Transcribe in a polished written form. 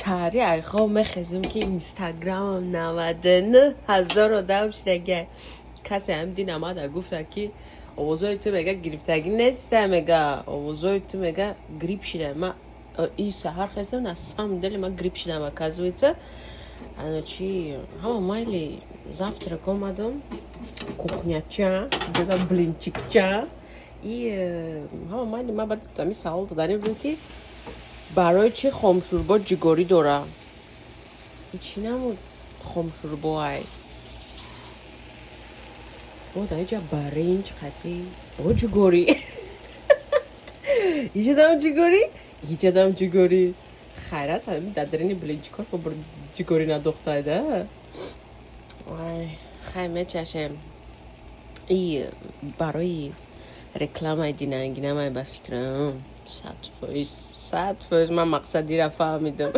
Саҳари айхоб мехезем, ки Инстаграмам 99 000 одам шидага. Касе ҳам дин омада гуфта, ки овозои ту, мега, гирифтагӣ неста, мега, овозои ту, мега, грипп шида. Ма и саҳар хестам, на самом деле ма грипп шидам, оказывается. Ано чи, ҳама майли, завтрак омадам, кухняча деда, блинчикча и ҳама майли. Ма баъд ами савол додани будем, ки барои чи хомшӯрбо ҷигорӣ дора? И чӣ намуд хомшӯрбо ай? Бо дар иҷа баринҷ қатӣ бо ҷигорӣ, иҷадам ҷигорӣ, иҷадам ҷигорӣ. Хайрат, дар дарини блинчикҳо ҷигорӣ надохтайда. Ай, хай, мечашем. И барои рекламаи динангинамай, ба фикрам, 100%, 100% ман мақсадира фаҳмидам.